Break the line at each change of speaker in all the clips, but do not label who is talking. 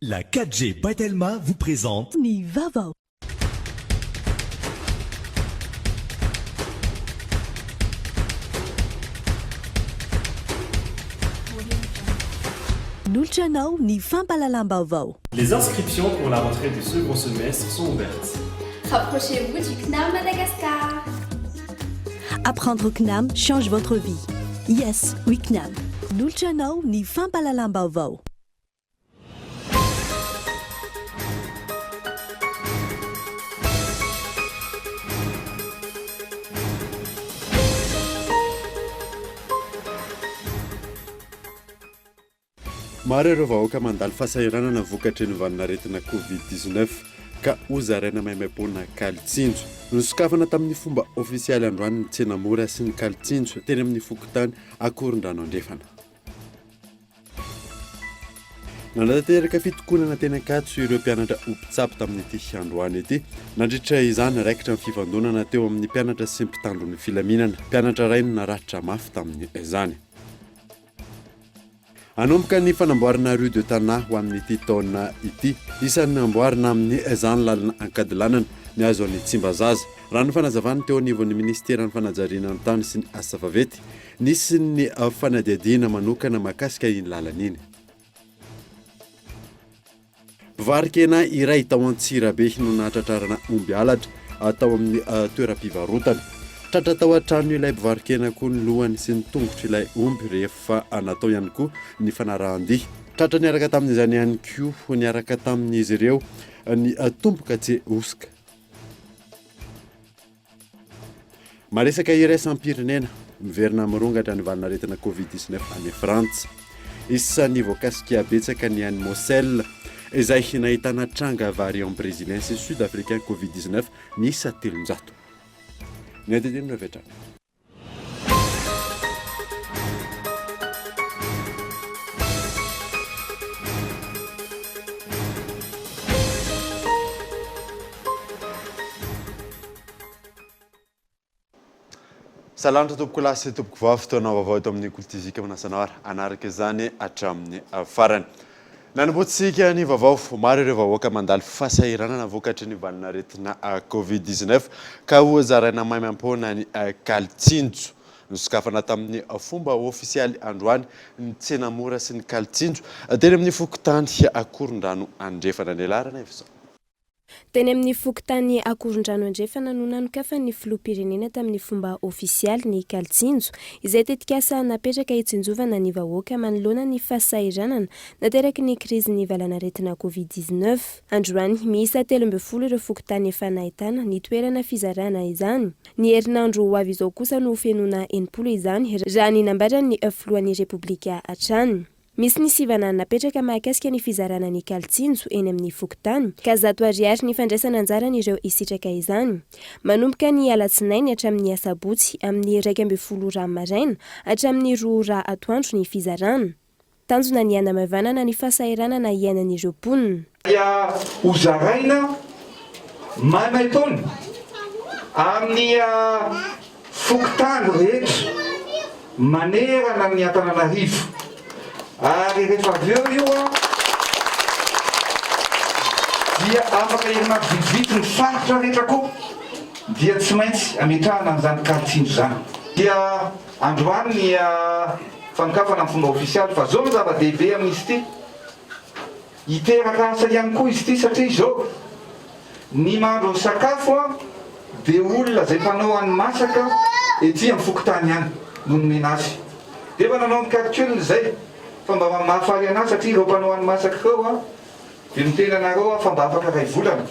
La 4G by Telma vous présente.
Ny vaovao. Nolotra anao ny fampahalalam-baovao.
Les inscriptions pour la rentrée du second semestre sont ouvertes.
Rapprochez-vous du CNAM Madagascar.
Apprendre au CNAM change votre vie. Yes, we CNAM. Nolotra anao ny fampahalalam-baovao.
Maro ireo vahoaka mandalo fahasahiranana vokatry ny valin'aretina Covid 19 ka hozaraina maimaimpoana kaly tsinjo. Nosokafana tamin'ny fomba ofisialy androany ny tsena mora sy ny kaly tsinjo teny amin'ny fokontany Akorondrano Andrefana. Nanatanteraka fitokonana teny Ankatso ireo mpianatra ho mpitsabo tamin'ity androany ity. Nandritra izany, raikitra ny fifandonana teo amin'ny mpianatra sy ny mpitandro ny filaminana. Mpianatra iray no naratra mafy tamin'izany. Hanomboka ny fanamboarana rue de Tana ho amin'ity taona ity. Isan'ny hamboarina amin'izany lalana Ankadilanana mihazo an'i Tsimbazaza. Raha ny fanazavan'ny teo anivon'ny minisiteran'ny fanajariana ny tany sy ny asa vaventy, nisy ny fanadihadiana manokana mahakasika iny lalana iny. Mpivaro-kena iray tao Antsirabe no nahatratrarana omby halatra tao amin'ny toeram-pivarotana. Tratra tao an-tranon'ilay mpivaro-kena koa ny lohany sy ny tongotr'ilay omby rehefa natao ihany koa ny fanarahan-dia. Tratra niaraka tamin'izany ihany koa niaraka tamin'izy ireo ny tombokatsy hosoka. Maresaka iraisam-pirenena, miverina mirongatra ny valin'aretina Covid 19 any Frantsa. Isan'ny voakasika betsaka ny any Moselle, izay nahitana tranga variant brésilien sy sud africain Covid 19 miisa 300. Ny andinindininy avy hatrany. Salanitra tompokolahy sy tompokovavy, fotoana vaovao eto amin'ny Kolo TV ka manasa anao ary hanaraka izany hatramin'ny farany. Nanombohantsika ny vaovao, maro ireo vahoaka mandalo fahasahiranana vokatry ny valin'aretina Covid 19 ka ho zaraina maimaimpoana ny kaly tsinjo. Nosokafana tamin'ny fomba ofisialy androany ny tsena mora sy ny kaly tsinjo teny amin'ny fokontany Akorondrano Andrefana. Ny laharana efa izao.
Teny amin'ny fokontany Akorondrano Andrefana no nanokafan'ny filoham-pirenena tamin'ny fomba ofisialy ny Kaly Tsinjo, izay tetikasa napetraka hitsinjovana ny vahoaka manoloana ny fahasahiranana nateraky ny krizin'ny valanaretina Covid 19. Androany, miisa 13 ireo fokontany efa nahitana ny toerana fizarana izany. Ny herinandro ho avy izao kosa no hofenoina 60 izany, raha ny nambaran'ny filohan'ny Repoblika hatrany. Misy ny sivana napetraka mahakasika ny fizarana ny kaly tsinjo eny amin'ny fokontany, ka zato ariary ny fandraisana anjaran'ireo hisitraka izany. Manomboka ny alatsinainy hatramin'ny asabotsy amin'ny 11 ora maraina hatramin'ny roa ora atoandro ny fizarana. Tanjona ny hanamaivanana ny fahasahiranana iainan'ireo mponina.
Dia hozaraina maimaimpoana amin'ny fokontany rehetra manerana an'i Antananarivo ary rehefa avy eo io dia afaka herinandro vitsivitsy ny faritra rehetra koa dia tsy maintsy ametrahana an'izany kalitsinjo izany. Dia androany ny fanokafana amin'ny fomba ofisialy fa zao no zava-dehibe amin'izy ity. Hiteraka asa ihany koa izy ity satria izao, ny mahandro ny sakafo dia olona izay mpanao hani-masaka ety amin'ny fokontany ihany no nomena azy. Dia efa nanao ny calcul izay fa mba mahafaly anahy satria ireo mpanao hani-masaka ireo dia miteny anareo aho fa mba afaka iray volana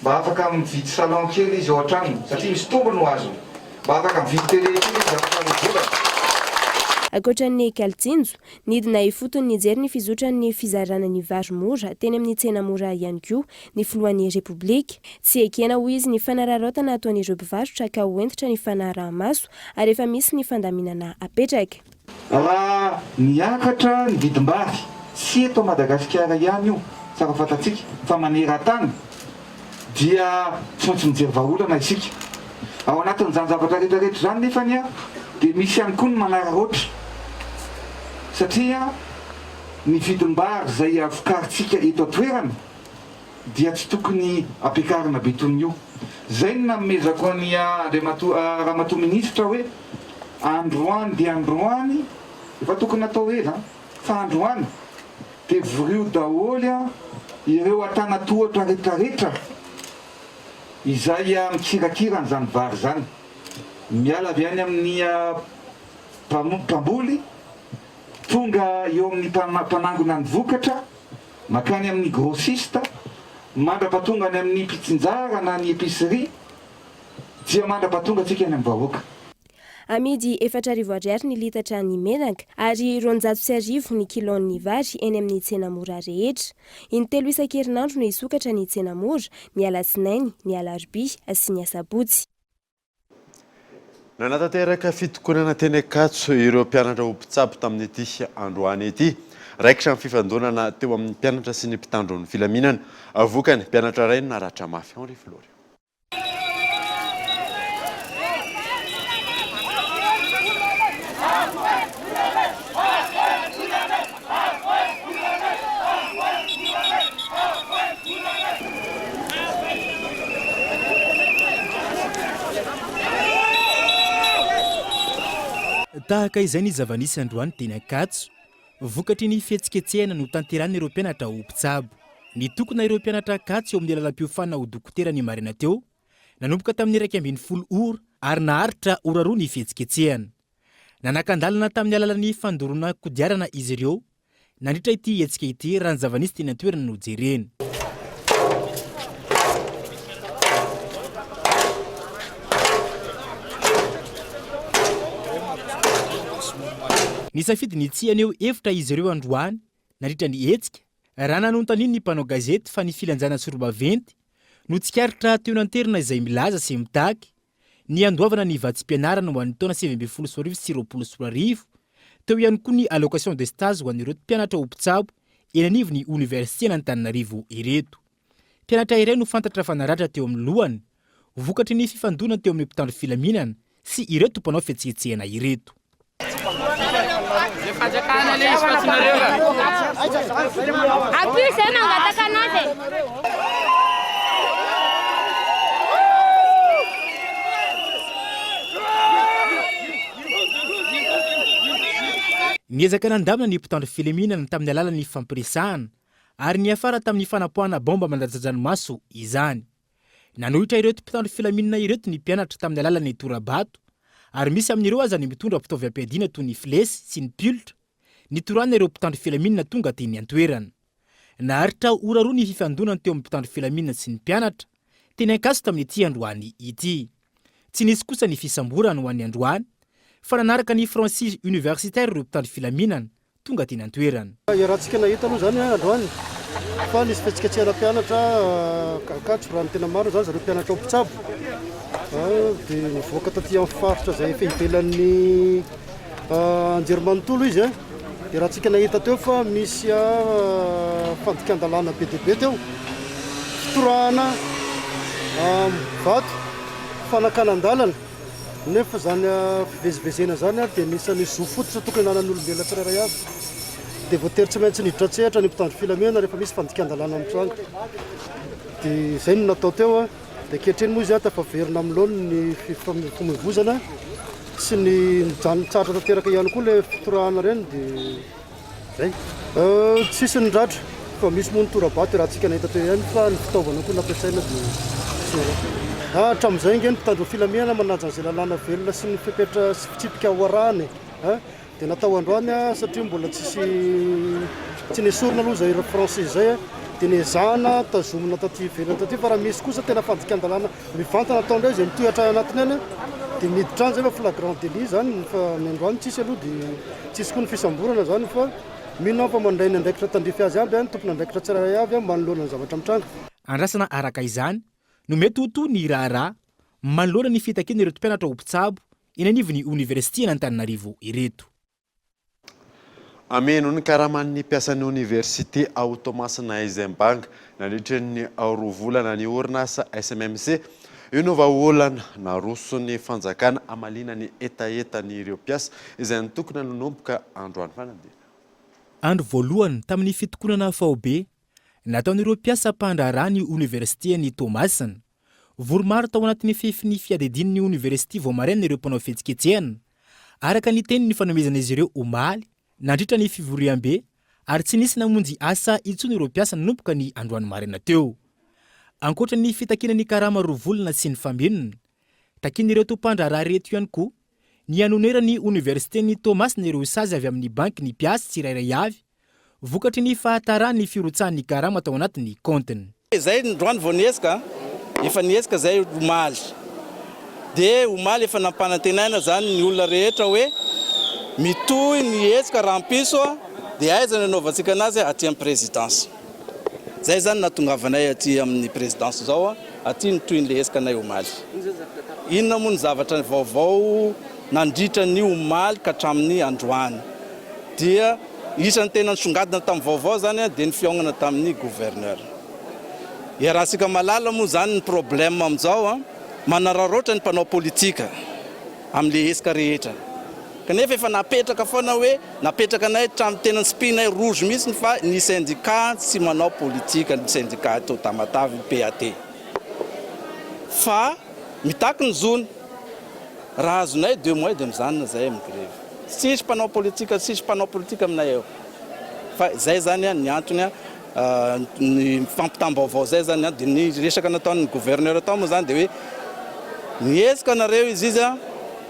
mba afaka mividy salon kely izy ao an-tranony satria misy tombony ho azony. Mba afaka mividy télé kely izy afaka roa volana.
Ankoatra ny Kalijinjo, Nidina ifotony nijery ny fizotran'ny fizarana ny vary mora teny amin'ny tsena mora ihany koa ny filohan'ny Repoblika. Tsy ekena hoy izy ny fanararaotana ataon'ireo mpivarotra ka ho hentitra ny fanaraha-maso ary efa misy ny fandaminana apetraka.
Raha niakatra ny vidim-bary, tsy eto Madagasikara ihany io, tsara fantatsika, fa maneran-tany, dia tsy maintsy mijery vahaolana isika. Ao anatin'izany zavatra rehetra rehetra izany nefany dia misy ihany koa ny manararaotra satria. ny vidim-bary izay vokarintsika eto an-toerana dia tsy tokony ampiakarina be toy ny io. Izay no nanomezako an'i Andriamatoa Ramatoa Minisitra hoe androany dia androany, efa tokony natao ela fa androany dia vorio daholo ireo antanatohatra retraretra izay mikirakira an'izany vary izany. Miala avy any amin'ny mpamboly, tonga eo amin'ny mpanangona ny vokatra, mankany amin'ny grossiste, mandra-pahatonga any amin'ny mpitsinjara na ny épicerie, dia mandra-pahatonga antsika any amin'ny vahoaka.
Amidy 4000 ariary ny litatra ny menaka ary 1200 ny kilaon'ny vary eny amin'ny tsena mora rehetra. Intelo isan-kerinandro no hisokatra ny tsena mora, ny alatsinainy, ny alarobia sy ny asabotsy.
Nanatanteraka fitokonana teny Ankatso ireo mpianatra ho mpitsabo tamin'ity androany ity. Raikitra ny fifandonana teo amin'ny mpianatra sy ny mpitandro ny filaminana. Vokany, mpianatra iray no naratra mafy. Henri Florio.
Tahaka izay ny zava-nisy androany teny Ankatso, vokatry ny fihetsiketsehana notanterahin'ireo mpianatra ho mpitsabo. Nitokona ireo mpianatra Ankatso eo amin'ny lalam-piofanana ho dokotera ny maraina teo, nanomboka tamin'ny 11 ora ary naharitra ora roa ny fihetsiketsehana. Nanakan-dalana tamin'ny alalan'ny fandoroana kodiarana izy ireo nandritra ity hetsika ity raha ny zava-nisy teny an-toerana no jerena. Nisafidy ny tsy haneho hevitra izy ireo androany nandritra ny hetsika raha nanontanian'ny mpanao gazety fa ny filanjana sora-baventy no tsikaritra teo an-toerana izay milaza sy mitaky ny handoavana ny vatsim-pianarana ho an'ny taona 2019 sy 2020, teo ihany koa ny allocation de stage ho an'ireto mpianatra ho mpitsabo eny anivon'ny oniversiten'Antananarivo ireto. Mpianatra iray no fantatra fa naratra teo amin'ny lohany, vokatry ny fifandonana teo amin'ny mpitandro filaminana sy ireto mpanao fihetsiketsehana ireto. Niezaka nandamina ny mpitandro filaminana tamin'ny alalan'ny fifampiresahana ary niafara tamin'ny fanapoahana baomba mandatsa-dranomaso izany. Nanohitra ireto mpitandro filaminana ireto ny mpianatra tamin'ny alalan'ny tora-bato ary misy amin'ireo aza ny mitondra fitaovam-piadiana toy ny filesy sy ny pilotra nitorana ireo mpitandro filaminana tonga teny an-toerana. Naharitra ora roa ny fifandonana teo amin'ny mpitandro filaminana sy ny mpianatra teny Ankatso tamin'ity androany ity. Tsy nisy kosa ny fisamborana ho an'ny androany fa nanaraka ny franchise universitaire ireo mpitandro filaminana tonga teny an-toerana.
Iarahantsika nahita aloha izany androany fa nisy fihetsiketsehana mpianatra Ankatso, raha ny tena marina izany zareo mpianatra ao mpitsabo dia nivoaka taty amin'ny faritra izay efa ivelan'ny anjerimanontolo izy dia iarahantsika nahita teo fa misy fandikan-dalàna be dia be teo, fitorahana vato, fanakanan-dalana. Nefa izany fivezivezena izany dia anisan'ny zo fototra tokony hananan'ny olombelona tsirairay avy. Dia voatery tsy maintsy niditra an-tsehatra ny mpitandro filaminana rehefa misy fandikan-dalàna mitranga. Dia izay no natao teo. Dia ankehitriny moa izy tafaverina amin'ny laoniny ny fifamoivozana sy ny mijanona tsahatra tanteraka ihany koa ilay fitorahana ireny dia Zay. Tsisy ny ratra fa misy moa ny tora-bato raha tsika nahita teo ihany fa ny fitaovana koa nampiasaina dia tsy ratra. Hatramin'izay ange ny mpitandro ny filaminana manaja an'izay lalàna velona sy ny fepetra sy fitsipika ho arahana e. A! Dia natao androany a satria mbola tsisy tsy nesorina aloha izay français izay a, dia nezahana tazomina taty ivelany taty fa raha misy kosa tena fandikan-dalàna mivantana atao indray izay mitohy hatrany anatiny any a, dia miditra any izay fa flagrant délit izany fa ny androany tsisy aloha dia Tsisy koa ny fisamborana izany fa mino aho fa mandray ny andraikitra tandrify azy aby ny tompon'andraikitra tsirairay avy manoloana ny zavatra mitranga.
Andrasana araka izany no mety ho toy ny raharaha manoloana ny fitakian'ireto mpianatra ho mpitsabo eny anivon'ny oniversiten'Antananarivo ireto.
Hameno ny karaman'ny mpiasan'ny oniversite ao Toamasina Eisenbang nandritra ny roa volana ny orinasa SMMC. Io no vahaolana naroson'ny fanjakana hamaliana ny hetahetan'ireo mpiasa izay nitokona nanomboka androany fanadinana.
Andro voalohany tamin'ny fitokonana faobe nataon'ireo mpiasa mpandraharaha ny oniversiten'i Toamasina. Vory maro tao anatin'ny fefin'ny fiadidian'ny oniversite vao maraina ireo mpanao fihetsiketsehana, araka ny teny nifanomezan'izy ireo omaly nandritra ny fivoriambe ary tsy nisy namonjy asa intsony ireo mpiasa nanomboka ny androany maraina teo. Ankoatra ny fitakiana ny karama roa volana sy ny fambinina, takian'ireto mpandraharaha ireto ihany koa ny hanoneran'ny oniversiten'i Toamasina ireo sazy avy amin'ny banky ny mpiasa tsirairay avy vokatry ny fahataran'ny firotsahan'ny karama tao anatin'ny kaontiny.
Zay ndroany vao nihetsika, efa nihetsika zay omaly. De omaly efa nampanantenaina zany ny olona rehetra hoe mitohy ny hetsika rahampiso de aiza no anaovantsika anazy aty amin'ny présidence. Zay zany nahatongavanay aty amin'ny présidence zao, aty no tohin'le hetsika anay omaly. Inona moa ny zavatra vaovao nandritra ny omaly ka hatramin'ny androany? Dia isan'ny tena nisongadina tamin'ny vaovao izany dia ny fihaonana tamin'ny gouverneur. Iarahantsika mahalala moa izany ny problème amin'izao, manararaotra ny mpanao politika amin'ilay hetsika rehetra. Kanefa efa napetraka foana hoe, napetraka anay hatramin'ny tena nitsipinay rouge mihitsy fa ny syndicat tsy manao politika, ny syndicat eto Tamatave, ny PAT. Fa mitaky ny zony. Raha azonay deux mois dia mizanona zahay amin'ny grevy. Tsisy mpanao politika tsisy mpanao politika aminay eo. Fa izay zany ny antony ny fampitam-baovao zay zany dia ny resaka nataon'ny gouverneur tao moa zany dia hoe nihetsika nareo izy izy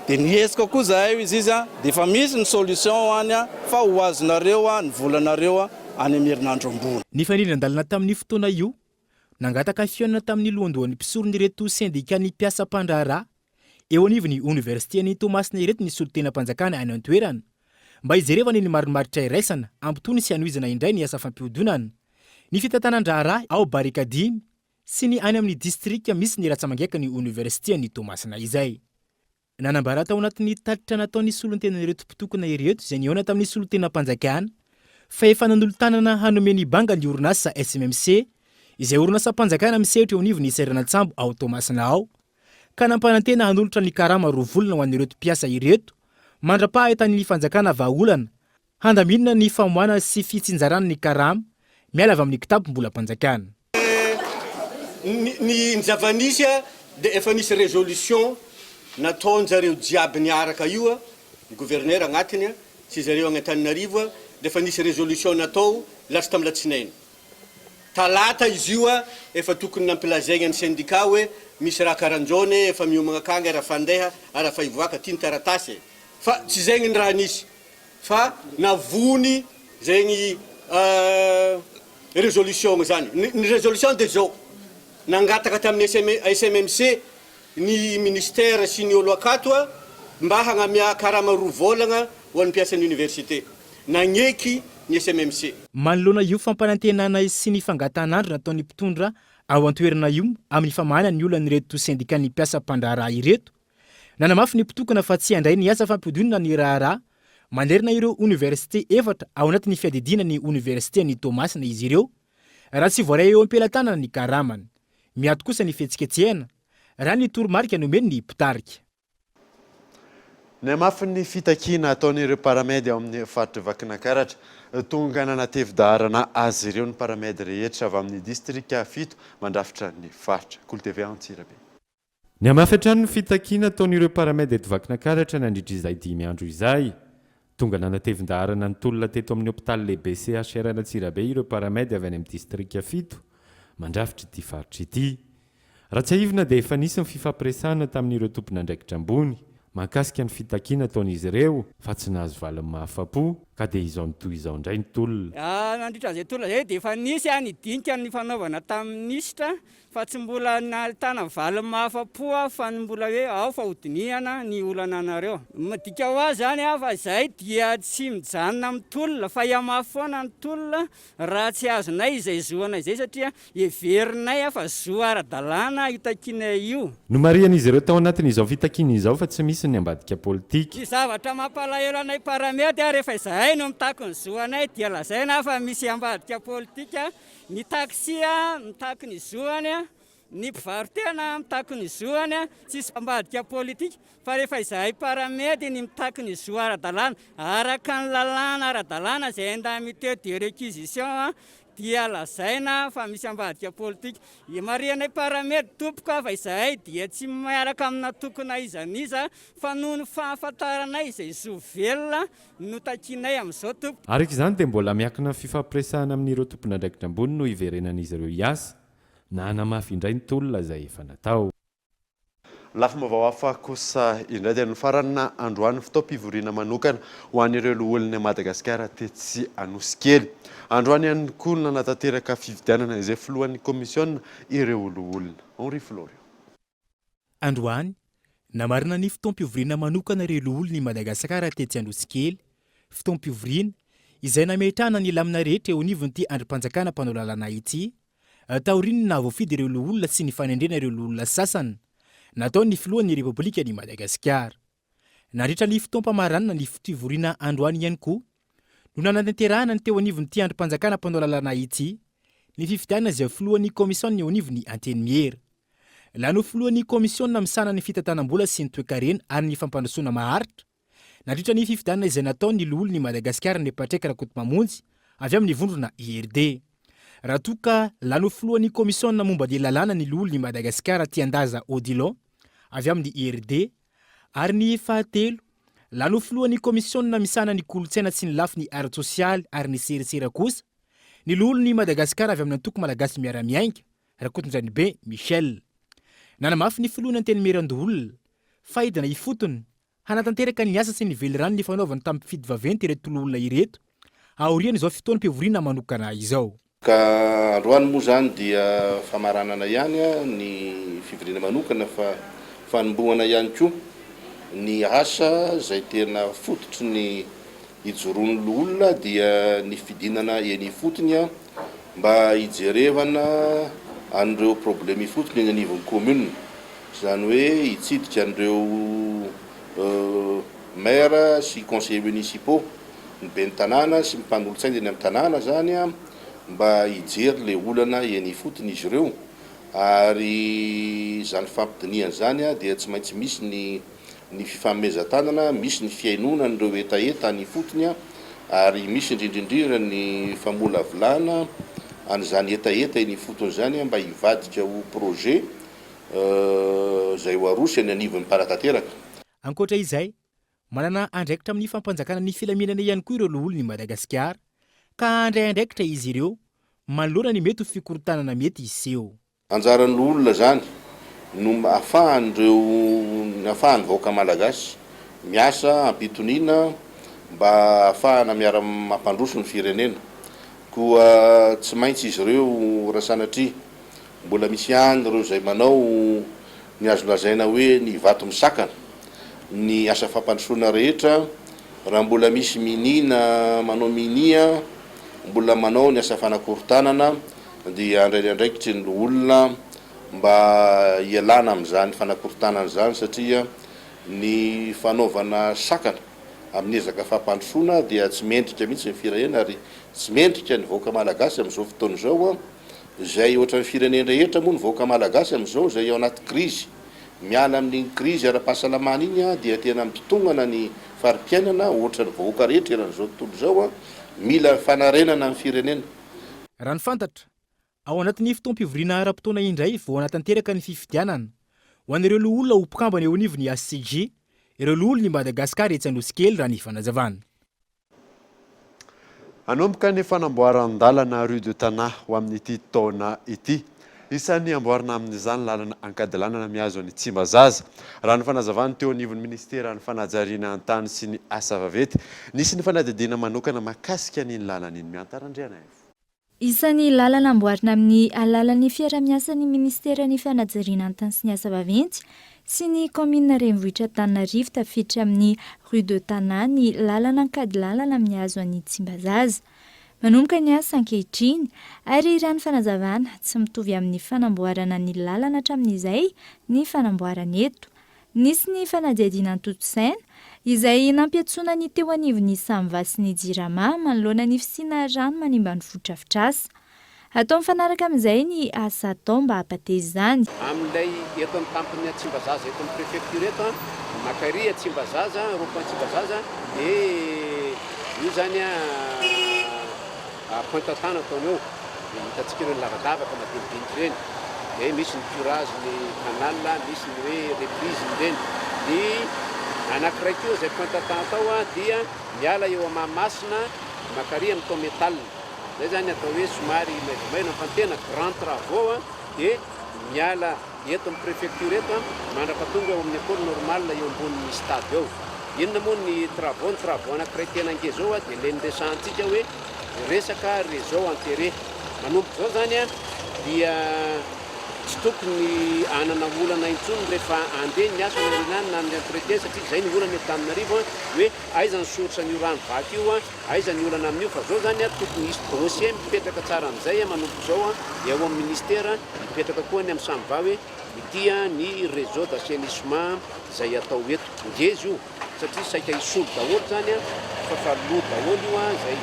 dia nihetsika koa zahay izy izy dia efa misy ny solution any fa ho azonareo ny volanareo any amin'ny herinandro ambony.
Nifanindran-dalana tamin'io fotoana io, nangataka fihaonana tamin'ny lohandohan'ny mpisoron'ireto sendikan'ny mpiasa mpandraharaha eo anivon'ny oniversiten'i Toamasina ireto ny solontenam-panjakana any an-toerana mba hijerevana ny marimaritra iraisana hampitony sy hanohizana indray ny asa fampihodinana ny fitantanan-draharaha ao Barikadimy sy ny any amin'ny distrika misy ny ratsa-mangaikan'ny oniversiten'i Toamasina izay. Nanambara tao anatin'ny tatitra nataon'ny solontenan'ireto mpitokona ireto izay nihaona tamin'ny solontenam-panjakana fa efa nanolo-tanana hanome ny banga ny orinasa SMMC izay orinasam-panjakana misehatra eo anivon'ny seranan-tsambo ao Toamasina ao ka nampanantena hanolotra ny karama roa volana ho an'ireto mpiasa ireto mandra-pahahitan'ny fanjakana vahaolana handaminana ny famoahana sy fitsinjarana ny karama miala avy amin'ny kitapom-bolam-panjakana.
Ny ny zava-nisy dia efa nisy résolution nataon-jareo jiaby niaraka io, ny gouverneur agnatiny sy zareo agny Antananarivo dia efa nisy résolution natao lasa tamin'ny latsinainy. Talata izy io efa tokony nampilazaigna ny syndicat hoe misy raha karanjao ne efa miomagna akagny ara fandeha ara fa hivoaka ty ny taratasy e! Fa tsy zegny ny raha nisy fa navony zegny résolution zany. Ny résolution de zao, nangataka tamin'ny SMMC ny ministère sy ny olo akato mba hagnamia karama roa vôlagna ho an'ny mpiasan'ny université. Nagneky ny SMMC.
Manoloana io fampanantenana sy ny fangatahan'andro nataon'ny mpitondra ao an-toerana io amin'ny famahana ny olan'ireto sendikan'ny mpiasa mpandraharaha ireto, nanamafy ny mpitokona fa tsy handray ny asa fampihodinana ny raharaha manerana ireo oniversite efatra ao anatin'ny fiadidiana ny oniversiten'i Toamasina izy ireo raha tsy voaray eo am-pelatanana ny karamany. Miato kosa ny fihetsiketsehana raha ny toromarika nomen'ny mpitarika.
Nihamafy ny fitakiana ataon'ireo Paramed ao amin'ny faritr'i Vakinankaratra. Tonga nanatevi-daharana azy ireo ny Paramed rehetra avy amin'ny distrika fito mandrafitra ny faritra. Kolo TV Antsirabe.
Nihamafy hatrany ny fitakiana ataon'ireo Paramed eto Vakinankaratra nandritra izay dimy andro izay. Tonga nanatevin-daharana ny tolona teto amin'ny hopitaly lehibe CHR Antsirabe ireo Paramed avy any amin'ny distrika fito mandrafitra ity faritra ity. Raha tsiahivina dia efa nisy ny fifampiresahana tamin'ireo tompon'andraikitra ambony mahakasika ny fitakiana ataon'izy ireo fa tsy nahazo valiny mahafapo ka dia izao nitohy izao indray ny tolona.
Nandritra an'izay tolona izay dia efa nisy ny dinika nifanaovana tamin'ny minisitra fa tsy mbola nahitana valiny mahafapo aho fa ny mbola hoe ao fa hodinihana ny olana anareo. Midika ho azy izany fa izay dia tsy mijanona amin'ny tolona fa hihamafy foana ny tolona raha tsy azonay izay zo anay izay satria Heverinay fa zo ara-dalàna io takianay io.
Nomarihan'izy ireo tao anatin'izao fitakiana izao fa tsy misy ny ambadika politika.
Ny zavatra mampalahelo anay Paramedy rehefa izahay no mitaky ny zo anay dia lazaina fa misy ambadika politika. Ny taxi mitaky ny zoany. Ny mpivaro-tena mitaky ny zoany, tsisy ambadika politika fa rehefa izahay Paramed ny mitaky ny zo ara-dalàna araka ny lalàna ara-dalàna izay indemnité de réquisition dia lazaina fa misy ambadika politika. Imarihanay Paramed tompoko fa izahay dia tsy miaraka amina toko na iza n'iza fa noho ny fahafantaranay izay zo velona no takianay amin'izao tompoko.
Araka izany dia mbola miankina amin'ny fifampiresahana amin'ireo tompon'andraikitra ambony no hiverenan'izy ireo hiasa. na hanamafy indray ny tolona izay efa natao.
Lafim-baovao hafa kosa indray dia nofaranana androany fotoam-pivoriana manokana ho an'ireo loholon'i Madagasikara tetsy Anosikely. Androany ihany koa no nanatanteraka fifidianana izay filohan'ny kaomisiona ireo loholona. Henri Florian.
Androany, namarana ny fotoam-pivoriana manokana ireo loholon'i Madagasikara tetsy Anosikely, fotoam-pivoriana izay nametrahana ny lamina rehetra eo anivon'ity andrim-panjakana mpanao lalàna ity, taorian'ny nahavoafidy ireo loholona sy ny fanendrena ireo loholona sasany nataon'ny filohan'ny Repoblikan'i Madagasikara. Nandritra ny fotoam-pamaranana ny fivoriana androany ihany koa no nanatanterahana ny teo anivon'ity andrim-panjakana mpanao lalàna ity ny fifidianana izay ho filohan'ny kaomisiona eo anivon'ny Antenimiera. Lany ho filohan'ny kaomisiona misahana ny fitantanam-bola sy ny toekarena ary ny fampandrosoana maharitra Nandritra ny fifidianana izay natao ny loholon'i Madagasikara ny Patrick Rakotomamonjy avy amin'ny vondrona IRD. Raha toa ka lany ho filohan'ny kaomisiona momba ny lalàna ny loholon'i Madagasikara Tiandaza Odilon avy amin'ny IRD ary ny fahatelo lany ho filohan'ny kaomisiona misahana ny kolontsaina sy ny lafiny ara-tsosialy ary ny serasera kosa ny loholon'i Madagasikara avy amin'ny antoko Malagasy Miara-Miainga Rakotondrainibe Michel. Nanamafy ny filohan'ny Antenimierandoholona fa hidina ifotony Hanatanteraka ny asa sy ny velirano nifanaovany tamin'ny mpifidy vaventy ireto loholona ireto, aorian'izao fotoam-pivoriana manokana izao.
Ka androany moa izany dia famaranana ihany ny fivoriana manokana fa fanombohana ihany koa ny asa izay tena fototry ny ijoroan'ny loholona dia ny fidinana eny ifotony mba hijerevana an'ireo problème ifotony eny anivon'ny commune, izany hoe hitsidika an'ireo maire sy conseillers municipaux, ny ben'ny tanàna sy ny mpanolotsaina eny amin'ny tanàna izany mba hijery ilay olana eny ifotony izy ireo ary izany fampidinihana izany dia tsy maintsy misy ny ny fifanomezan-tanana, misy ny fihainoana an'ireo hetaheta any ifotony ary misy indrindra indrindra ny famolavolana an'izany hetaheta eny ifotony izany mba hivadika ho projet izay ho aroso eny anivon'ny mpanatanteraka.
Ankoatra izay, manana andraikitra amin'ny fampanjakana ny filaminana ihany koa ireo loholon'i Madagasikara ka handray andraikitra izy ireo manoloana ny mety ho fikorontanana mety hiseho.
Anjaran'ny loholona izany no ahafahan'ireo ahafahan'ny vahoaka malagasy miasa am-pitoniana mba ahafahana miara-mampandroso ny firenena. Koa tsy maintsy izy ireo raha sanatria mbola misy ihany ireo izay manao ny azo lazaina hoe ny vato misakana ny asa fampandrosoana rehetra, raha mbola misy minia na manao minia mbola manao ny asa fanakorontanana dia handray ny andraikitry ny loholona mba hialana amin'izany fanakorontanana izany satria ny fanaovana sakana amin'ny ezaka fampandrosoana dia tsy mendrika mihitsy ny firenena ary tsy mendrika ny vahoaka malagasy amin'izao fotoana izao izay ohatran'ny firenen-drehetra moa ny vahoaka malagasy amin'izao izay ao anaty krizy miala amin'iny krizy ara-pahasalamana iny dia tena mitotongana ny fari-piainana ohatran'ny vahoaka rehetra eran'izao tontolo izao mila fanarenana ny firenena.
Raha ny fantatra, ao anatin'ny fotoam-pivoriana ara-potoana indray vao hanatanteraka ny fifidianana ho an'ireo loholona ho mpikambana eo anivon'ny HCJ, ireo loholon'i Madagasikara etsy Anosikely, raha ny fanazavana.
Hanomboka ny fanamboaran-dalana rue de Tana ho amin'ity taona ity. Isan'ny amboarina amin'izany lalana Ankadilanana mihazo an'i Tsimbazaza. Raha ny fanazavan'ny teo anivon'ny minisiteran'ny fanajariana an-tany sy ny asa vaventy, nisy ny fanadihadiana manokana mahakasika an'iny lalana iny. Miantara Andrianaivo.
Isan'ny lalana amboarina amin'ny alalan'ny fiarahamiasan'ny minisiteran'ny fanajariana an-tany sy ny asa vaventy sy ny kaominina renivohitra Antananarivo tafiditra amin'ny rue de Tana ny lalana Ankadilalana mihazo an'i Tsimbazaza. Manomboka ny asa ankehitriny, ary raha ny fanazavana, tsy mitovy amin'ny fanamboarana ny lalana hatramin'izay ny fanamboarana eto. Nisy ny fanadihadiana notontosaina, izay nampiantsoana ny teo anivon'ny Samva sy ny Jirama manoloana ny fisiana rano manimba ny fotodrafitrasa. Atao mifanaraka amin'izay ny asa atao mba hampateza izany.
Amin'ilay eto amin'ny tampon'ny Tsimbazaza eto amin'ny préfecture eto an, Makary Tsimbazaza, rond point Tsimbazaza, dia io izany an Pointe Tana ataony eo, dia hitantsika ireny lavadavaka madinidinika ireny, dia misy ny curage ny canal, misy ny hoe reprise ireny. Ny anankiray koa izay Pointe Tana tao an, dia miala eo Mahamasina Makary amin'ny tao Metal. Zay zany atao hoe somary maivomaina fa ny tena grand travaux an dia miala eto amin'ny préfecture eto an mandrapa tonga eo amin'ny école normale eo ambonin'ny stade eo. Inona moa ny travaux? Ny travaux anankiray tena ngeza eo an dia ilay niresahantsika hoe resaka réseau enterré. Manomboka izao zany an dia tsy tokony hanana olana intsony rehefa handeha ny asa na aoriana any na amin'ny entretien satria izay ny olana eto Antananarivo an hoe aiza ny source an'io rano vaky io an. Aiza ny olana amin'io fa zao zany a tokony hisy dossier mipetraka tsara amin'izay a manomboka izao a dia ao amin'ny ministera hipetraka koa any amin'ny SAMVA hoe ity a ny réseau d'assainissement izay atao eto ngeza io satria saika hisolo daholo zany a fa fa lo daholo io a izay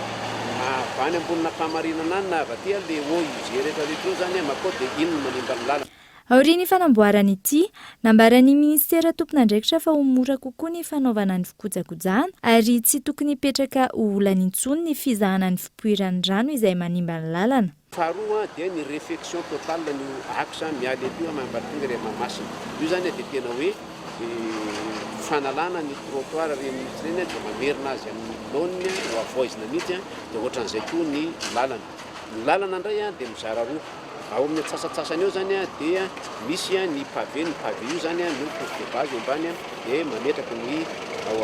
na avy any ambonin'Ampamarinana any na avy aty a le eau usée rehetra rehetra io zany a makao dia iny no manimba ny lalana.
Aorian'ny fanamboarana ity, nambaran'ny minisitera tompon'andraikitra fa ho mora kokoa ny fanaovana ny fikojakojana ary tsy tokony hipetraka ho olana intsony ny fizahana ny fipoiran'ny rano izay manimba ny lalana.
Faharoa dia ny réfection totale an'io axe miala eto io Ambaritonga ery Mahamasina. Io izany dia tena hoe fanalana ny trottoir ireny mihitsy ireny dia mamerina azy amin'ny laoniny ho havaozina mihitsy dia ohatran'izay koa ny lalana. Ny lalana indray dia mizara roa. Ao amin'ny antsasantsasany eo zany dia misy ny pavé, ny pavé io zany no couche de base eo ambany dia mametraka ny ao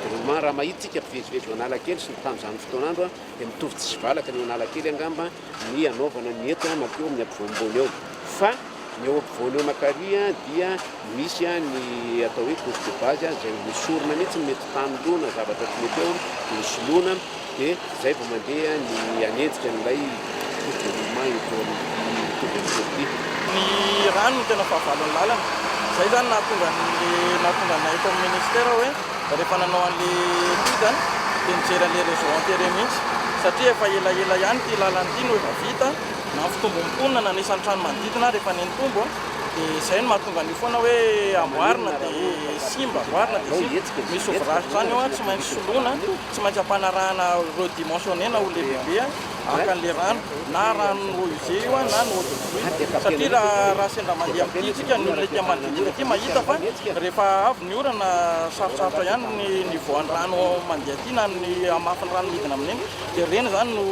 goudronnement. Raha mahita tsika mpivezivezy eo Analakely sy ny tamin'izany fotoan'andro dia mitovy tsisy valaka ny eo Analakely angamba ny hanaovana ny eto mankeo amin'ny ampovoampovoany eo. Fa ny eo ampovoany eo makary dia misy ny atao hoe couche de base izay hosorona mihitsy ny mety tany lo na zavatra tsy mety eo dia hosoloana. Dia izay vao mandeha ny hanenjika an'ilay couche de roulement eto amin'ity mitovy amin'ity ity.
Ny rano no tena fahavalon'ny lalana. Izay izany nahatonga an'le nahatonga anay eto amin'ny ministère hoe rehefa nanao an'le étude dia nijery an'le réseau enterré mihitsy satria efa elaela ihany ity lalana ity no efa vita na ny fitombon'ny mponina na ny isan'ny trano manodidina ary efa nitombo dia izay no mahatonga an'io foana hoe amboarina dia simba, amboarina dia simba. Misy ouvrage izany eo tsy maintsy soloina. Tsy maintsy ampanarahana ireo dimensionner-na ho lehibebe araka an'ilay rano, na rano eau usée io na ny eau de pluie. Satria raha raha sendra mandeha amin'ity isika, ny olona ety manodidina ety mahita fa rehefa avy ny orana sarotsarotra ihany ny niveau an'ny rano mandeha aty na ny hamafin'ny rano midina amin'iny. Dia ireny izany no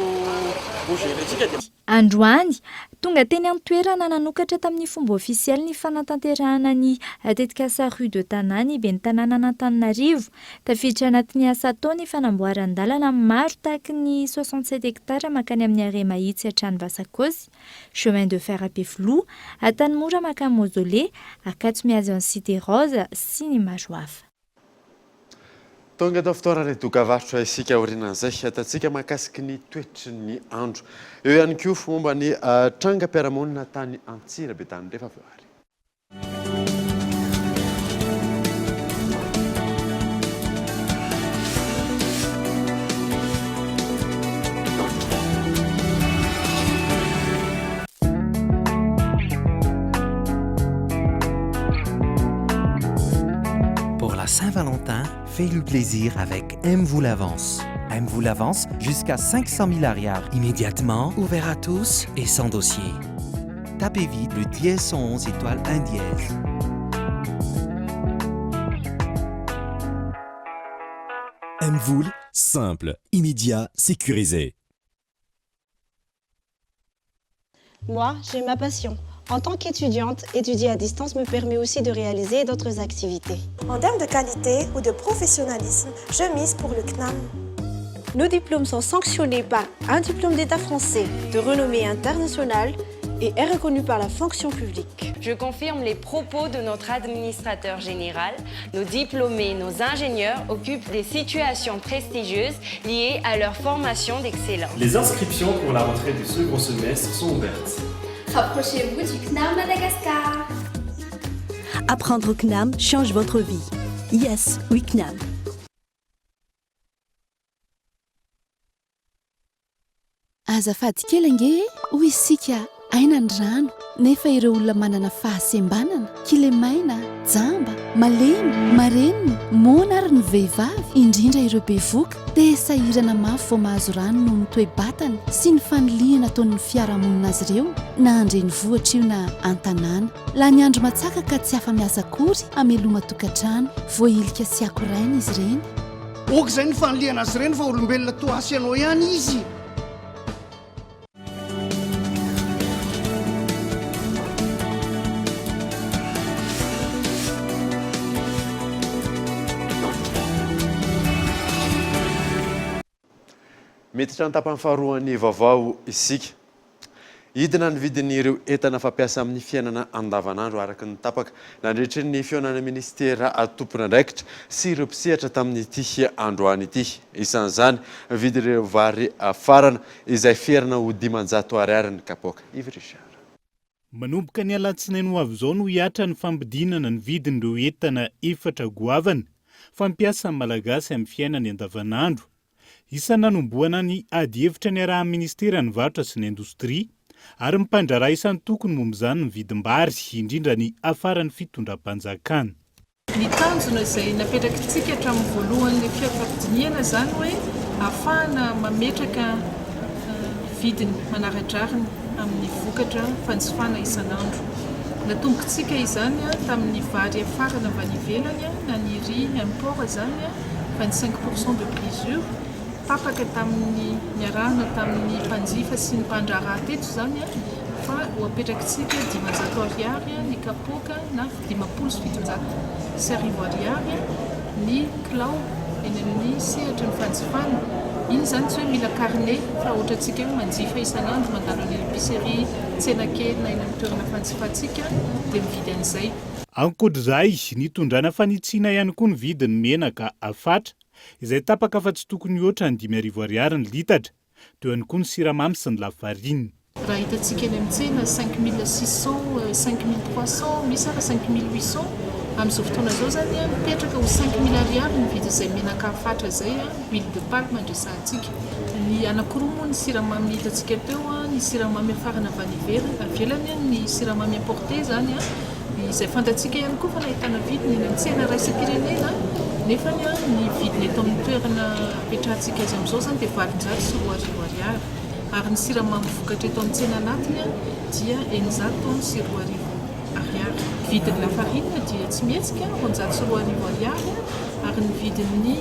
ho gérer-tsika dia.
Androany, tonga teny an-toerana nanokatra tamin'ny fomba ofisialy ny fanatanterahana ny tetikasa Rue de Tana ny ben'ny tanànan'Antananarivo. Tafiditra anatin'ny asa atao ny fanamboaran-dalana maro tahaky ny 67 hectares mankany amin'ny Arrêt Mahitsy hatrany Vasakoasy, Chemin de fer Ampefiloha, Antanimora mankany Mausolée, Ankatso mihazo an'i Cité Rose sy ny maro hafa.
Tonga eto fotoanan'ny dokavarotra isika aorianan'izay hitantsika mahakasiky ny toetry ny andro. Eo ihany koa momba ny trangam-piarahamonina tany Antsirabe tany rehefa avy eo ary.
Pour la Saint-Valentin, fais-lui plaisir avec Aime-vous l'avance. Aime-vous l'avance jusqu'à 500 000 arrières immédiatement, ouvert à tous et sans dossier. Tapez vite le dièse 111 étoile 1 dièse. Mvola, simple, immédiat, sécurisé.
Moi, j'ai ma passion. En tant qu'étudiante, étudier à distance me permet aussi de réaliser d'autres activités.
En termes de qualité ou de professionnalisme, je mise pour le CNAM.
Nos diplômes sont sanctionnés par un diplôme d'État français de renommée internationale et est reconnu par la fonction publique.
Je confirme les propos de notre administrateur général. Nos diplômés, nos ingénieurs occupent des situations prestigieuses liées à leur formation d'excellence.
Les inscriptions pour la rentrée du second semestre sont ouvertes.
Rapprochez-vous du CNAM Madagascar.
Apprendre au CNAM change votre vie. Yes, we CNAM.
Azafady kely ange e! Hoy isika aina ny rano, nefa ireo olona manana fahasembanana, kilemaina, jamba, malemy, marenina, moana ary ny vehivavy, indrindra ireo bevoka, dia sahirana mafy vao mahazo rano noho ny toe-batany sy ny fanilihana ataon'ny fiarahamonina azy ireo na an-drenivohitra io na an-tanàna. Lany andro matsaka ka tsy afa-miasa akory hameloma tokantrano. Voahilika sy akoraina izy ireny.
Ok izay ny fanilihana azy ireny fa olombelona toa ahy sy ianao ihany izy.
Miditra ny tapany faharoan'ny vaovao isika. Hidina ny vidin'ireo entana fampiasa amin'ny fiainana andavanandro araka ny tapaka nandritry ny fihaonan'ny minisitera tompon'andraikitra sy ireo mpisehatra tamin'ity androany ity. Isan'izany ny vidin'ireo vary farana izay ferana ho 500 ariary ny kapoaka. Yves Richard.
Manomboka ny alatsinainy ho avy izao no hihatra ny fampidinana ny vidin'ireo entana efatra goavana fampiasan'ny Malagasy amin'ny fiainany andavanandro. Isan'ny nanombohana ny ady hevitra niarahan'ny Ministeran'ny Varotra sy ny Indostria ary ny mpandraharaha isan-tokony momba izany ny vidim-bary, indrindra ny hafaran'ny fitondram-panjakana.
Ny tanjona izay napetrakitsika hatramin'ny voalohan'ilay fifampidinihana izany hoe ahafahana mametraka vidiny manara-drariny amin'ny vokatra fanjifana isan'andro. Natombokitsika izany tamin'ny vary hafarana avy any ivelany na ny riz import izany, 25 pour cent de brisure, tapaka tamin'ny niarahana tamin'ny mpanjifa sy ny mpandraharaha teto izany fa ho apetrakitsika 500 ariary ny kapoaka na 1750 ariary ny kilao eny amin'ny sehatry ny fanjifana. Iny izany tsy hoe mila carnet fa ohatrantsika hoe manjifa isan'andro mandalo any épicerie, tsena kely na eny amin'ny toerana fanjifantsika dia mividy an'izay.
Ankoatr'izay, nitondrana fanitsiana ihany koa ny vidin'ny menaka afatra, izay tapaka fa tsy tokony hihoatra ny 5000 ariary ny litatra. Teo ihany koa ny siramamy sy ny lafarinina.
Raha hitantsika eny amin'ny tsena, 5600, 5300, misy ara 5800, amin'izao fotoana izao izany mipetraka ho 5000 ariary ny vidin'izay menaka afatra izay, huile de palme no resahantsika. Ny anankiroa moa ny siramamy hitantsika teo, ny siramamy afarana avy any ivelany, ny siramamy importé izany. Izay fantatsika ihany koa fa nahitana vidiny eny amin'ny tsena iraisam-pirenena nefa ny vidiny eto amin'ny toerana apetrahantsika azy amin'izao izany dia 2800 ariary ary ny siramamy vokatra eto amin'ny tsena anatiny dia 2600 ariary. Ny vidin'ny lafarinina dia tsy mihetsika, 2200 ariary ary ny vidin'ny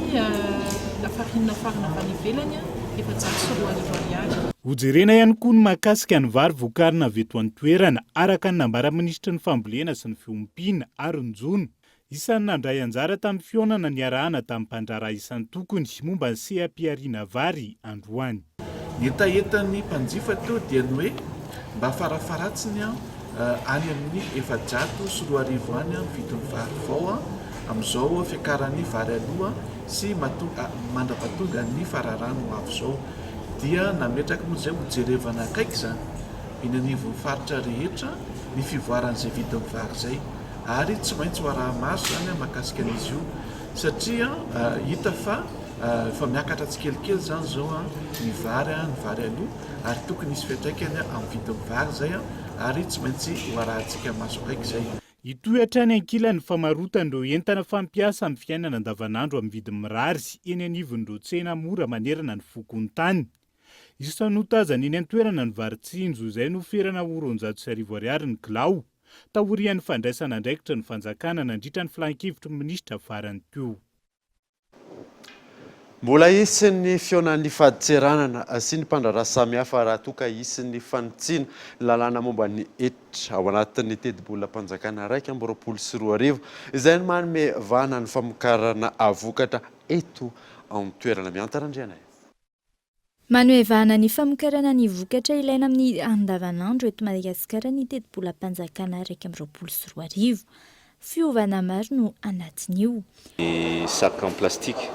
lafarinina afarana avy any ivelany 2400 ariary.
Hojerena ihany koa ny mahakasika ny vary vokarina avy eto an-toerana, araka ny nambaran'ny minisitry ny Fambolena sy ny Fiompiana ary ny Jono. Isan'ny nandray anjara tamin'ny fihaonana niarahana tamin'ny mpandraharaha isan-tokony momba ny seha-pihariana vary androany.
Ny hetahetan'ny mpanjifa teo dia ny hoe mba farafaharatsiny any amin'ny 2400 any ny vidin'ny vary vao amin'izao fiakaran'ny vary aloha sy mandra-pahatongan'ny fararano ho avy izao. dia nametraka moa izay ho jerevana akaiky izany eny anivon'ny faritra rehetra ny fivoaran'izay vidin'ny vary izay ary tsy maintsy ho araha-maso izany mahakasika an'izy io satria hita fa efa miakatra tsikelikely izany izao ny vary ny vary aloha ary tokony hisy fiantraikany amin'ny vidin'ny vary izay ary tsy maintsy ho arahantsika maso akaiky izay.
Hitohy hatrany ankilany ny famarotana ireo entana fampiasa amin'ny fiainana andavanandro amin'ny vidiny mirary eny anivon'ireo tsena mora manerana ny fokontany. Isan'ny notazana eny an-toerana ny vary tsinjo izay noferana ho 1200 ariary ny kilao, taorian'ny fandraisana andraikitry ny fanjakana nandritra ny filankevitry ny minisitra farany teo.
Mbola hisy ny fihaonan'ny fadintseranana sy ny mpandraharaha samihafa raha toa ka hisy ny fanitsiana ny lalàna momba ny hetra ao anatin'ny tetibolam-panjakana 2021 izay manome vahana ny famokarana vokatra eto an-toerana. Miantara Andrianaivo.
Manome vahana ny famokarana ny vokatra ilaina amin'ny andavanandro eto Madagasikara ny tetibolam-panjakana 2021. Fiovana maro no anatin'io.
Ny sac en plastique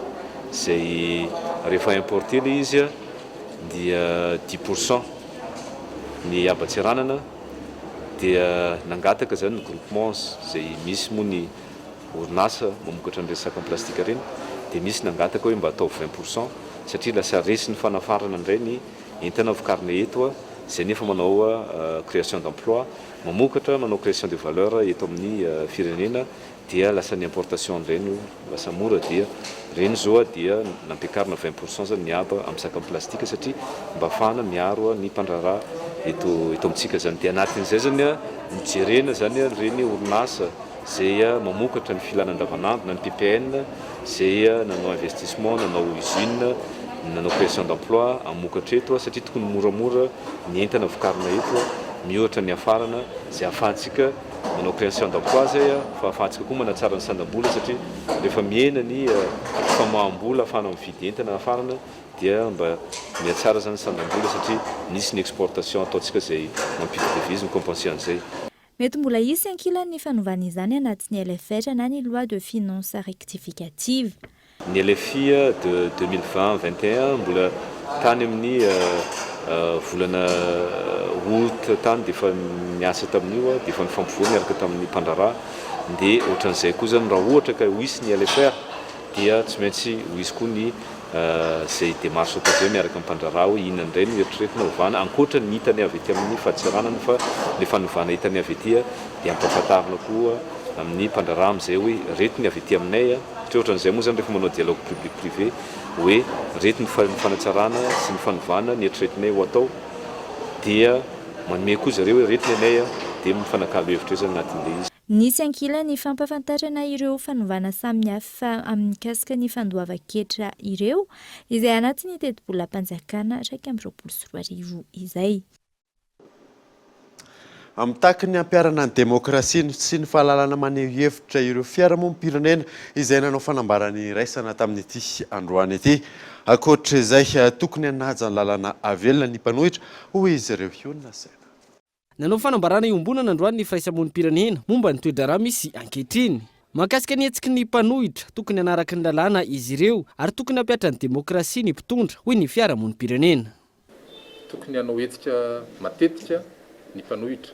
izay rehefa importer ilay izy dia dix pour cent ny haban-tseranana dia nangataka izany ny groupements izay misy moa ny orinasa mamokatra an'ireny sac en plastique ireny dia misy nangataka hoe mba ataovy vingt pour cent satria lasa resin'ny fanafarana indray ny. entana vokarina eto izay nefa manao création d'emploi, mamokatra, manao création de valeur eto amin'ny firenena dia lasa ny importation indray no lasa mora dia ireny izao dia nampiakarina 20 pour cent zany ny haba amin'ny sac en plastique satria mba ahafahana miaro ny mpandraharaha eto eto amintsika zany dia anatin'izay zany no jerena zany ireny orinasa izay mamokatra ny filana andavanandro na ny PPN izay nanao investissement nanao usine nanao création d'emploi hamokatra eto satria tokony moramora ny entana vokarina eto mihoatra ny hafarana izay ahafahantsika manao création d'emploi izay fa ahafahantsika koa manatsara ny sandam-bola satria rehefa mihena ny famoaham-bola ahafahana mividy entana hafarana dia mba mihatsara izany ny sandam-bola satria nisy ny exportation ataontsika izay mampiditra devise mi-compenser an'izay.
Mety mbola hisy ankilany ny fanovana izany anatin'ny LFR na ny Loi de finances rectificative.
Ny LFI de 2020 21 mbola tany amin'ny volana août tany dia efa niasa tamin'io dia efa nifampivory niaraka tamin'ny mpandraharaha dia ohatran'izay koa izany raha ohatra ka ho hisy ny LFR dia tsy maintsy ho hisy koa ny izay démarche atao izay miaraka amin'ny mpandraharaha hoe inona indray no eritreretina hovana ankoatra ny hitany avy ety amin'ny fadintseranana fa ilay fanovana hitany avy ety dia ampahafantarina koa amin'ny mpandraharaha amin'izay hoe ireto ny avy ety aminay satria ohatran'izay moa izany rehefa manao dialogue public privé hoe ireto ny fanatsarana sy ny fanovana ny eritreretinay ho atao dia manome koa zareo hoe ireto ny anay dia mifanakalo hevitra eo izany anatin'ilay izy.
Nisy ankilany fampahafantarana ireo fanovana samihafa amin'ny mikasika ny fandoavan-ketra ireo, izay anatin'ny tetibolam-panjakana 2021 izay.
Mitaky ny hampiharana ny demokrasia sy ny fahalalana maneho hevitra ireo fiarahamonim-pirenena izay nanao fanambarana iraisana tamin'ity androany ity. Ankoatra izay, tokony hanaja ny lalàna velona ny mpanohitra, hoy izy ireo. Hionona saina.
Nanao fanambarana iombonana androany ny firaisamonim-pirenena momba ny toe-draharaha misy ankehitriny. Mahakasika ny hetsiky ny mpanohitra, tokony hanaraka ny lalàna izy ireo ary tokony hampihatra ny demokrasia ny mpitondra, hoy ny fiarahamonim-pirenena.
Tokony hanao hetsika matetika ny mpanohitra.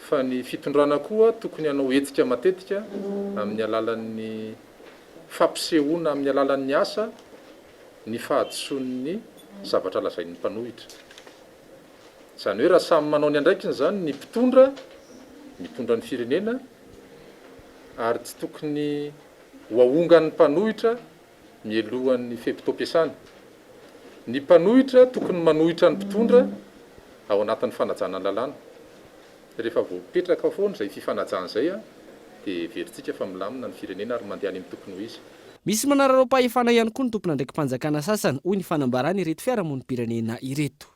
Fa ny fitondrana koa tokony hanao hetsika matetika amin'ny alalan'ny fampisehoana amin'ny alalan'ny asa ny fahadisoan'ny zavatra lazain'ny mpanohitra. Izany hoe raha samy manao ny andraikiny izany ny mpitondra, mitondra ny firenena, ary tsy tokony ho ahongan'ny mpanohitra mialohan'ny fe-potoam-piasany. Ny mpanohitra tokony manohitra ny mpitondra ao anatin'ny fanajana ny lalàna. Rehefa voapetraka foana izay fifanajana izay dia heverintsika fa milamina ny firenena ary mandeha any amin'ny tokony ho izy.
Misy manararaom-pahefana ihany koa ny tompon'andraiki-panjakana sasany, hoy ny fanambaran'ireto fiarahamonim-pirenena ireto.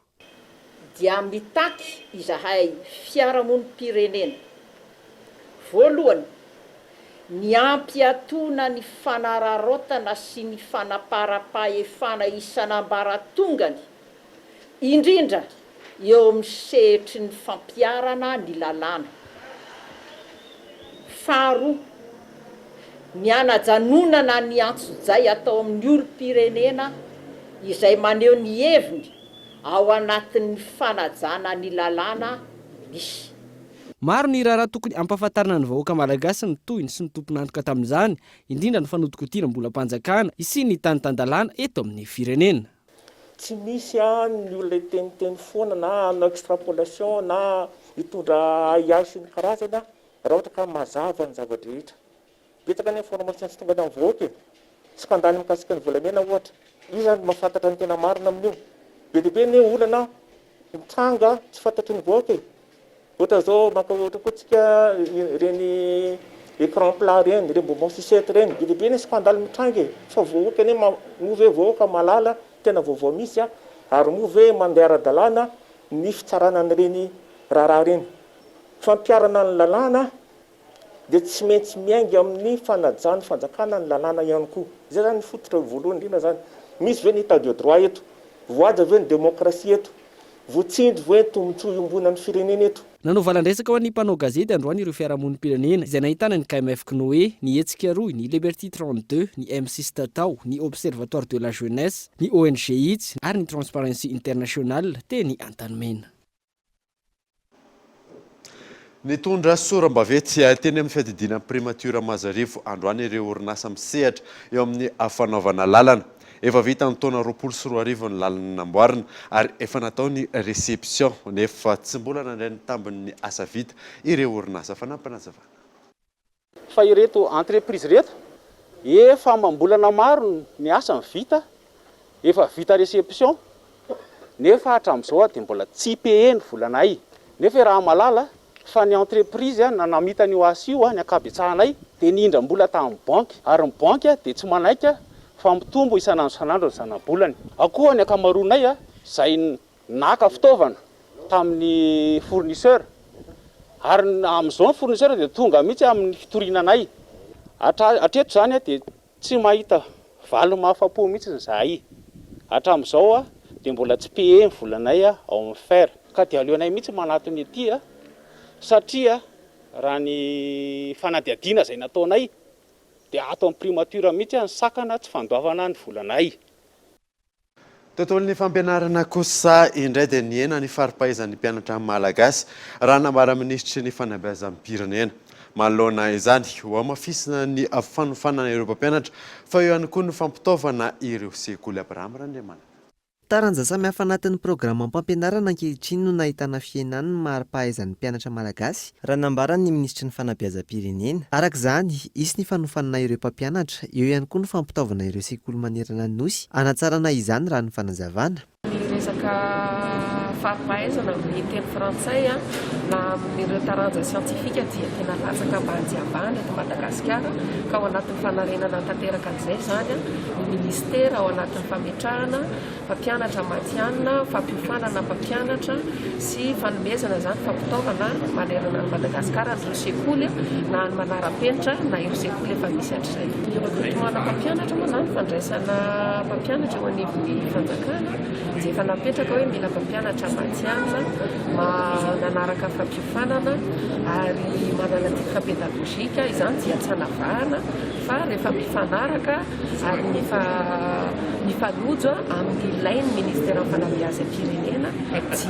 Dia mitaky izahay fiarahamonim-pirenena, voalohany, ny hampiatoana ny fanararaotana sy ny fanaparam-pahefana isan'ambaratongany, indrindra eo amin'ny sehetry ny fampiharana ny lalàna. Faharoa, ny hanajanonana ny antsojay atao amin'ny olom-pirenena izay maneho ny heviny ao anatin'ny fanajana ny lalàna misy.
Maro ny raharaha tokony hampahafantarina ny vahoaka malagasy ny tohiny sy ny tompon'antoka tamin'izany, indrindra ny fanodinkodinam-bolam-panjakana hisian'ny tany tan-dalàna eto amin'ny firenena.
Tsy misy ny olona hiteniteny foana na hanao extrapolation na hitondra ahiahy sy ny karazany raha ohatra ka mazava ny zava-drehetra. Betsaka ny information tsy tonga any amin'ny vahoaka e! Scandale mikasika ny volamena ohatra, iza no mahafantatra ny tena marina amin'io? Be dia be anie olana mitranga tsy fantatry ny vahoaka e! Ohatra zao maka ohatra koa tsika ireny écran plat ireny, ireny bonbon sucette ireny, be dia be ny scandale mitranga e! Fa vahoaka anie moa ve vahoaka mahalala tena vaovao misy ary moa ve mandeha ara-dalàna ny fitsarana an'ireny raharaha ireny? Fampiharana ny lalàna dia tsy maintsy miainga amin'ny fanajan'ny fanjakana ny lalàna ihany koa. Izay izany ny fototra voalohany indrindra izany. Misy ve ny état de droit eto? Voahaja ve ny démocratie eto? Voatsindry ve ny tombontsoa iombonan'ny firenena eto?
Nanao valan-dresaka ho an'ny mpanao gazety androany ireo fiarahamonim-pirenena izay nahitana ny KMF Cnoe, ny Hetsika Rohy, ny Liberty 32, ny M6 Tatao, ny Observatoire de la Jeunesse, ny ONG Hitsy ary ny Transparency International teny Antanimena.
Nitondra soram-baventy teny amin'ny fiadidiana ny Primatiora Mazarivo androany ireo orinasa misehatra eo amin'ny fanaovana lalana. Efa vita ny taona 2020 ny lalana namboarina ary efa natao ny réception nefa tsy mbola nandray ny tambin'ny asa vita ireo orinasa fanampinazavana.
Fa ireto entreprise ireto efa amam-bolana maro ny asany vita, efa vita réception nefa hatramin'izao dia mbola tsy payer ny volanay. Nefa iaraha-mahalala fa ny entreprise nanamita an'io asa io ny ankabetsahanay dia nindram-bola tamin'ny banky ary ny banky dia tsy manaiky fa mitombo isan'andro isan'andro ny zana-bolany. Ao koa ny ankamaroanay izay naka fitaovana tamin'ny fournisseur ary amin'izao ny fournisseur dia tonga mihitsy amin'ny fitoriana anay. Hatreto izany dia Tsy mahita valiny mahafapo mihitsy izahay. Hatramin'izao dia mbola tsy payer ny volanay ao amin'ny fer. Ka dia aleonay mihitsy manatona ety satria raha ny fanadihadiana izay nataonay dia ato amin'ny primature mihitsy ny sakana tsy fandoavana ny volanay.
Tontolon'ny fampianarana kosa indray dia nihena ny fari-pahaizan'ny mpianatra malagasy, raha nambaran'ny minisitry ny fanabeazam-pirenena. Manoloana izany, hohamafisina ny fanofanana ireo mpampianatra fa eo ihany koa ny fampitaovana ireo sekoly. Abraham Randriamanana.
Taranja samihafa anatin'ny programam-pampianarana ankehitriny no nahitana fihenany ny mari-pahaizan'ny mpianatra malagasy, raha nambaran'ny minisitry ny fanabeazam-pirenena. Araka izany, hisy ny fanofanana ireo mpampianatra, eo ihany koa ny fampitaovana ireo sekoly manerana ny Nosy, hanatsarana izany raha ny fanazavana.
Ny resaka fari-pahaizana amin'ny teny frantsay na amin'ireo taranja siantifika dia tena latsaka ambany dia ambany eto Madagasikara ka ao anatin'ny fanarenana tanteraka an'izay izany ny minisitera ao anatin'ny fametrahana mpampianatra matihanina, fampiofanana mpampianatra sy fanomezana izany fampitaovana manerana an'i Madagasikara an'ireo sekoly na ny manara-penitra na ireo sekoly efa misy hatrizay. Ny recrutement ana mpampianatra moa izany, fandraisana mpampianatra eo anivon'ny fanjakana dia efa napetraka hoe mila mpampianatra matihanina, nanaraka fampiofanana ary manana titre pédagogique, izany dia tsy hanavahana fa rehefa mifanaraka ary mifanojo amin'ny ilain'ny Ministeran'ny Fanabeazam-pirenena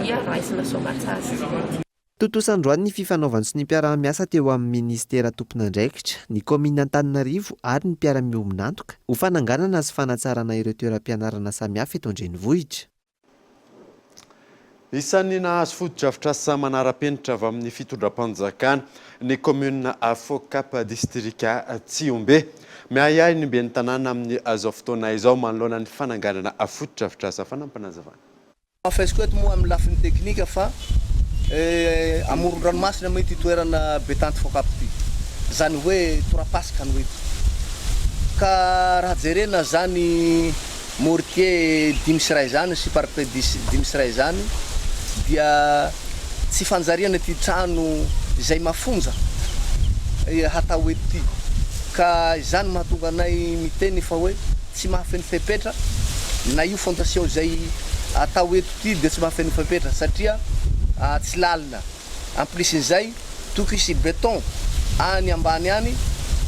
dia raisina soamatsara izy.
Tontosa androany ny fifanaovan-tsoniam-piaraha-miasa teo amin'ny Minisitera tompon'andraikitra, ny Kaominina Antananarivo ary ny mpiara-miombon'antoka ho fananganana sy fanatsarana ireo toeram-pianarana samihafa eto an-drenivohitra.
Isan'ny nahazo fotodrafitrasa manara-penitra avy amin'ny fitondram-panjakana ny kaominina Fokap distrika Tsihombe. Miahiahy ny ben'ny tanàna amin'izao fotoana izao manoloana ny fananganana fotodrafitrasa fanampinazavana.
Hamafisiko eto moa amin'ny lafiny teknika fa amoron-dranomasina moa ity toerana Betanty Fokap ity. Izany hoe torapasika no eto. Ka raha jerena izany Mortier 105 izany sy parapet 501 izany dia tsy fanjariana ity trano izay mafonja hatao eto ity ka izany no mahatonga anay miteny fa hoe tsy mahafeno fepetra na io fondation izay atao eto ity dia tsy mahafeno fepetra satria tsy lalina. En plus n'izay, toko hisy beton any ambany any